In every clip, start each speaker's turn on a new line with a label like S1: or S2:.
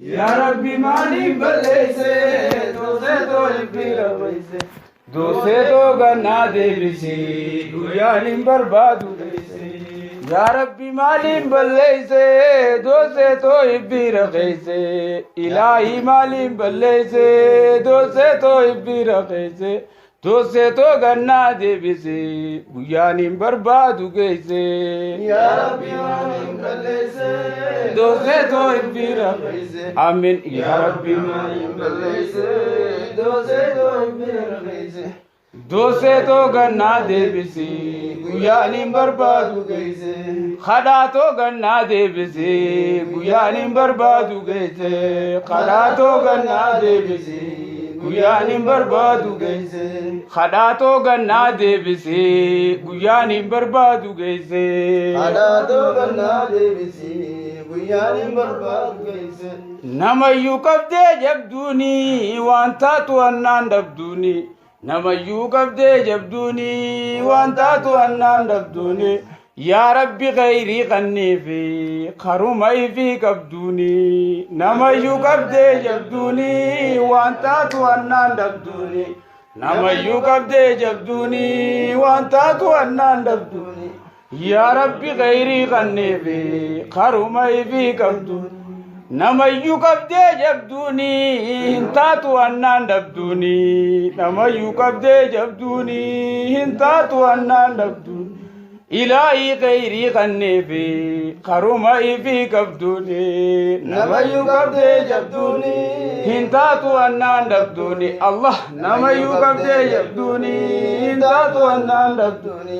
S1: Yaa Rabbi maaliif balleeyse doosee too ibbi rabayse doosee too gannaa deebisi guyyaan hin barbaadu geesse. Yaa Rabbi maaliif balleeyse doosee too ibbi raqeeyse ilaahii maaliif balleeyse doosee too ibbi raqeeyse doosee too gannaa deebisi guyyaan hin barbaadu geesse.
S2: Yaa Rabbi maaliin balleeyse
S1: Doosee too ibbi raqeeyse. Amiin yaa Rabbi
S2: maaliin balleeyse doosee too ibbi raqeeyse
S1: Doosee too gannaa deebisi guyyaan hin barbaadu
S2: geesse
S1: Kadhaa too gannaa deebisi guyyaan hin barbaadu geesse Kadhaa too gannaa deebisi guyyaan hin barbaadu geesse Kadhaa too gannaa deebisi guyyaan hin barbaadu geesse
S2: Kadhaa too gannaa deebisi guyyaan hin barbaadu geesse
S1: Namayyuu qabdee jabduuni waan taatu annaan dhabduuni Namayyuu qabdee jabduuni waan taatu annaan dhabduuni Yaa Rabbi khayrii kanniifi karuma ifii qabduuni Namayyuu qabdee jabduuni waan taatu annaan dhabduuni Namayyuu qabdee jabduuni waan taatu annaan dhabduuni Yaa Rabbi khayrii kanniifi karuma ifii qabduuni Namayyuu qabdee jabduuni hin taatu annaan dhabduuni Namayyuu qabdee jabduuni hin taatu annaan dhabduuni Ilaahii khayrii kanniifi karuma ifii qabduuni
S2: Namayyuu qabdee jabduuni
S1: hin taatu annaan dhabduuni Allah namayyuu qabdee jabduuni hin taatu annaan dhabduuni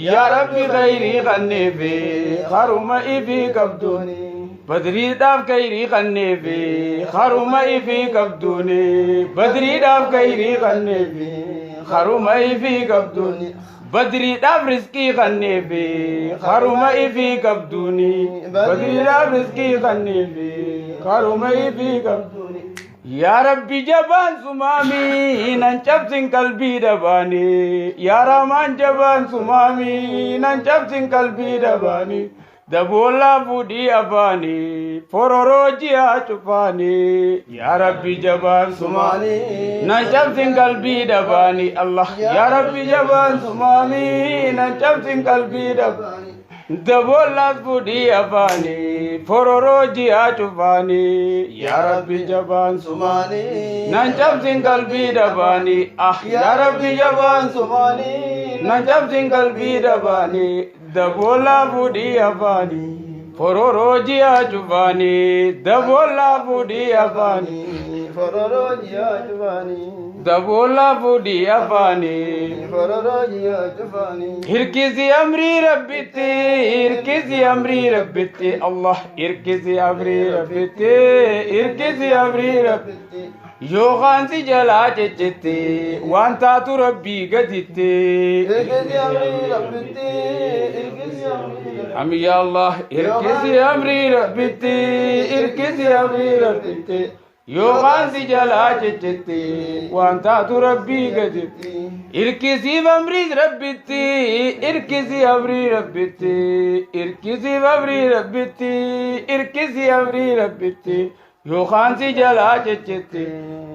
S1: Yaa Rabbi khayrii kanniifi karuma ifii qabduuni Badriidhaaf khayrii kanniifi karuma ifii qabduuni Badriidhaaf khayrii kanniifi karuma ifii qabduuni Badriidhaaf rizqii kanniifi karuma ifii qabduuni Badriidhaaf rizqii kanniifi karuma ifii qabduuni Yaa Rabbi jabaan sumaamii nan cabsin qalbii dhabaanii Yaa Rahmaan jabaan sumaamii nan cabsin qalbii dhabaanii Daboollaa fuudhii afaanii fororoo ji'aa cufaanii Yaa Rabbi jabaan sumaamii nan cabsin qalbii dhabaanii Allah Yaa Rabbi jabaan sumaamii nan cabsin qalbii dhabaanii Daboollaas fuudhii afaanii fororoo ji'aa cufaanii Yaa Rabbi jabaan
S2: sumaanii
S1: nan cabsin qalbii dhabaanii ah yaa Rabbi jabaan
S2: sumaanii
S1: nan cabsin qalbii dhabaanii daboollaa fuudhii afaanii fororoo ji'aa cufaanii daboollaa fuudhii afaanii
S2: Fororoo ji'a cufaanii
S1: daboollaa fuudhii afaanii
S2: Fororoo ji'a cufaanii
S1: Hirkisi amrii rabbitti hirkisi amrii rabbitti Allah hirkisi amrii rabbitti hirkisi amrii rabbitti Yookaan si jalaa ciccitti waan taatu rabbii gaditti.
S2: Irkisi amrii rabbitti irkisi amrii rabbitti
S1: Ami ya Allah hirkisi amrii rabbitti hirkisi amrii rabbitti Yookaan si jalaa ciccitti waan taatu rabbii gaditti. Hirkisiif amrii rabbitti hirkisi amrii rabbitti hirkisiif amrii rabbitti hirkisi amrii rabbitti Yookaan si jalaa ciccitti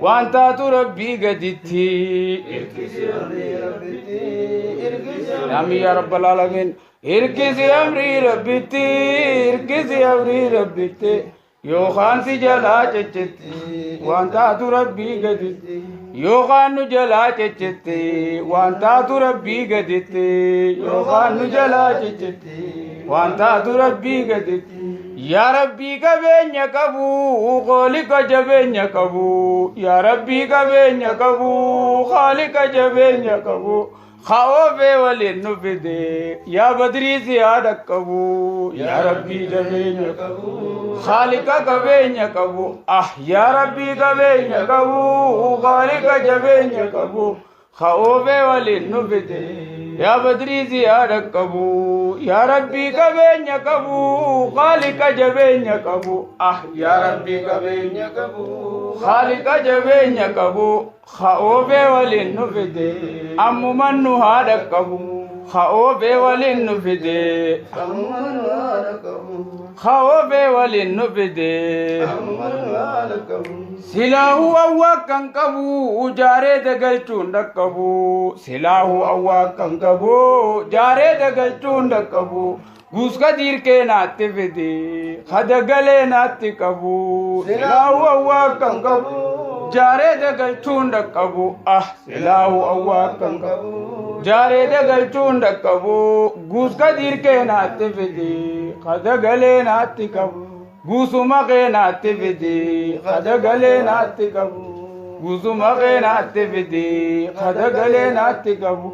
S1: waan taatu rabbii gaditti.
S2: Irkisi amrii rabbitti irkisi
S1: Amin yaa rabbal aalamiin. Hirkisi amrii rabbitti hirkisi amrii rabbitti Yookaan si jalaa ciccitti waan taatu rabbii gaditti. Yookaan nu jalaa ciccitti waan taatu rabbii gaditti. Yookaan nu jalaa ciccitti waan taatu rabbii gaditti. Yaa Rabbii qabeenya qabu khaliqa jabeenya qabu Yaa Rabbii qabeenya qabu khaliqa jabeenya qabu Ka'oofee waliin nu fide yaa badrii si haa dhaqqabu Yaa Rabbii jabeenya qabu khaliqa qabeenya qabu ah yaa Rabbii qabeenya qabu khaliqa jabeenya qabu Ka'oofee waliin nu fide yaa badrii si haa dhaqqabu yaa Rabbii qabeenya qabu khaliqa jabeenya qabu ah yaa Rabbii qabeenya
S2: qabu
S1: khaliqa jabeenya qabu ka'oofee waliin nu fide ammuman nu haa dhaqqabu ka'oofee waliin nu fide
S2: Ammuman nu haa dhaqqabu
S1: ka'oofee waliin nu fide
S2: Ammuman nu haa dhaqqabu.
S1: Silaahuu awwaa kan qabu jaaree dagalchuun dhaqqabu. Silaahuu awwaa kan qabu jaaree dagalchuun dhaqqabu. Guuska diirkee naatti fide hadagalee naatti qabu. Silaahuu awwaa kan qabu jaaree dagalchuun dhaqqabu. Ah silaahuu awwaa kan qabu jaaree dagalchuun dhaqqabu. Guuska diirkee naatti fide hadagalee naatti qabu. Guusuma kee naatti fidi hadagalee naatti qabu. Guusuma kee naatti fidi hadagalee naatti qabu.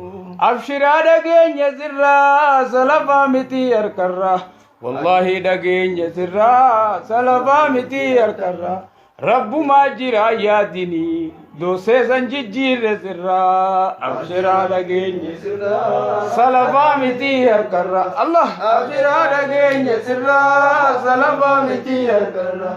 S1: Abshiraa dhageenya sirraa salafaa miti harkarraa. Wallaahi dhageenya sirraa salafaa miti harkarraa. Rabbumaa jira yaadini doosee san jijjiirre sirraa. Abshiraa dhageenya
S2: Sirraa.
S1: salafaa miti harkarraa. Allah abshiraa dhageenya sirraa salafaa miti harkarraa.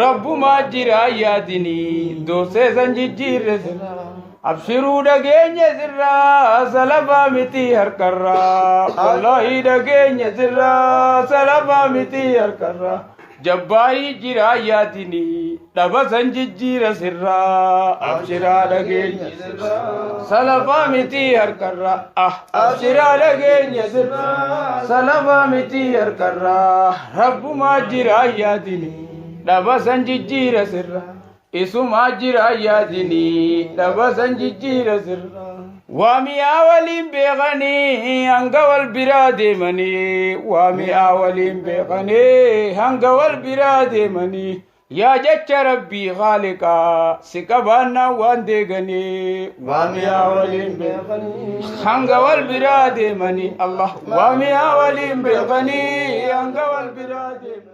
S1: Rabbumaa jira yaadini doosee san jijjiirre sirraa. Abshiruu dhageenya sirraa salafaa miti harkarraa. Wallaahi dhageenya sirraa salafaa miti harkarraa. Jabbaayii jira yaadini dhaba san jijjiira sirraa. Abshiraa dhageenya
S2: Sirraa.
S1: salafaa miti harkarraa. Ah abshiraa dhageenya sirraa salafaa miti harkarraa. Rabbumaa jira yaadini dhaba san jijjiira sirraa. Isumaa jira yaadini dhaba san jijjiira sirraa. Waa mi'aa waliin beekanii hanga wal biraa deemanii. Waa mi'aa waliin beekanii hanga wal biraa deemanii. Yaa jecha rabbii haaliqaa si qabaannaan waan deeganii. Waa mi'aa waliin beekanii hanga wal biraa deemanii. Allah waa mi'aa waliin beekanii hanga wal biraa deemanii.